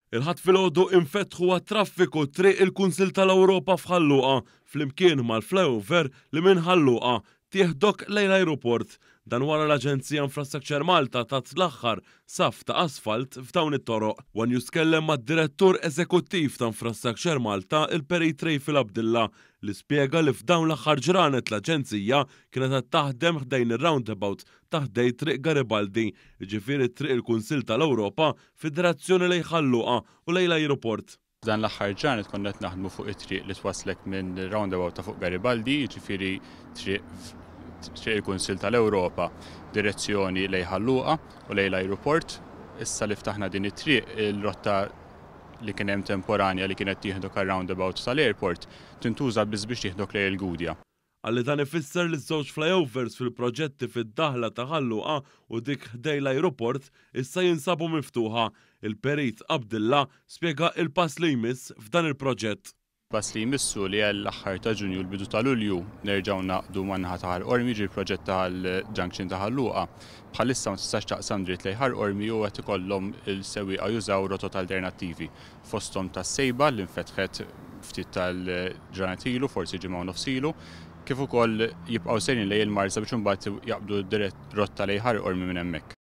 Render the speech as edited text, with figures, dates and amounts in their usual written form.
Il-Ħadd filgħodu infetħu għat-traffiku Triq il-Kunsill tal-Ewropa f'Ħal Luqa flimkien mal-flyover li minn Ħal Luqa tieħdok lejn l-ajruport. Dan wara l-Aġenzija Infrastructure Malta tat l-aħħar saff ta' asfalt f'dawn it-toroq. One News tkellem mad-Direttur Eżekuttiv ta' Infrastructure Malta, il-Perit Rayfil Abdilla, li spjega li f'dawn l-aħħar ġranet l-Aġenzija kienet qed taħdem ħdejn ir-roundabout ta' ħdejn Triq Garibaldi, jiġifieri Triq il-Kunsill tal-Ewropa fid-direzzjoni lejn Ħal Luqa u lejn l-ajruport. F'dan l-aħħar ġranet konna qed naħdmu fuq it-triq li twasslek minn roundabout ta' fuq Garibaldi, jiġifieri triq Triq il-Kunsill tal-Ewropa, direzzjoni lejn Ħal Luqa u lejn l-ajruport. Issa li ftaħna din it-triq, il-rotta li kien hemm temporanja li kienet tieħdok għar-roundabout tal-airport tintuża biss biex tieħdok lejn il-Gudja. Qal li dan ifisser li ż-żewġ flyovers fil-proġetti fid-daħla ta' Ħal Luqa u dik ħdejn l-ajruport issa jinsabu miftuħa. Il-Perit Abdilla spjega il-pass li jmiss f'dan il-proġett. Pass li jmiss hu li għall-aħħar ta' Ġunju u l-bidu ta' Lulju nerġgħu ngħaqqdu man-naħa ta' Ħal Qormi, jiġri l-proġett tal-junction ta' Ħal Luqa. Bħalissa ma tistax taqsam dritt lejn Ħal Qormi u qed ikollhom il-sewwieqa jużaw rotot alternattivi. Fosthom tas-Sejba li nfetħet ftit tal-ġranet ilu, forsi ġimgħa u nofs ilu, kif ukoll jibqgħu sejrin lejn il-Marsa biex imbagħad jaqbdu dirett rotta lejn Ħal Qormi minn hemmhekk.